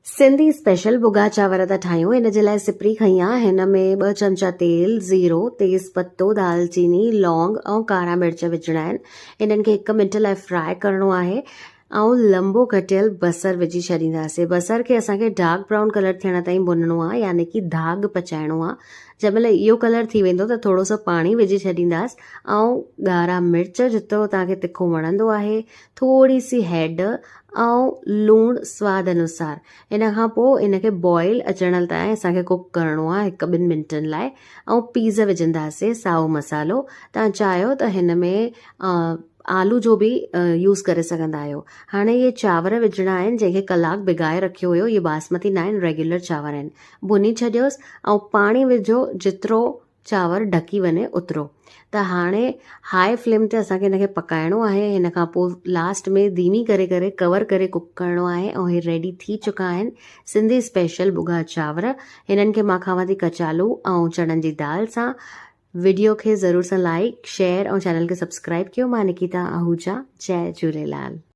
Sindhi special ڀڳا چانور ٿا ٺاهيون ان جي لاء سپري کنئي آ هن ۾ ٻه چمچا تيل، زيرو، تيز پتو، دال چيني، لونگ ۽ ڪارا مرچ وجهڻا آهن انهن کي هڪ منٽ لاء فرائي ڪرڻو آهي ۽ لمبو ڪٽيل بصر وجهي ڇڏينداسين بصر کي اسان کي ڊارڪ برائون ڪلر ٿيڻ تائين ڀنڻو آ يعني ڪي داغ پچائڻو آ جنهن مهل اهو ڪلر ٿي ويندو ته ٿورو سو پاڻي وجهي ڇڏينداس ۽ ڳاڙها مرچ جيترو توهان کي تکو وڻندو آهي ٿوري سي هيڊ ۽ لوڻ سواد انوسار ان کان پوء ان کي بوائل اچڻ تائين اسان کي ڪوڪ ڪرڻو آهي هڪ ٻن منٽن لاء ۽ پيز وجهنداسين سائو مصالحو توهان چاهيو ته هن ۾ آلو جو به يوز ڪري سگهندا آهيو هاڻي اهي چانور وجهڻا آهن جنهن کي ڪلاڪ ڀگائي رکيو هيو اهي باسمتي نه آهن ريگيولر چانور آهن ڀني ڇڏيوس ۽ پاڻي وجهو جيترو چانور ڍڪي وڃي اوترو ته هاڻي هاء فليم تي اسان کي هن کي پڪائڻو آهي هن کان پوء لاسٽ ۾ ڌيمي ڪري ڪري ڪور ڪري ڪوڪ ڪرڻو آهي ۽ هي ريڊي ٿي چڪا آهن سنڌي اسپيشل ڀڳا چانور هنن کي مان کاوان ٿي ڪچالو ۽ چڻن جي دال سان وڊيو کي ضرور سان لائيڪ شيئر ۽ چينل کي سبسڪرائب ڪيو مان نڪيتا آهوجا جئي جهوليلال.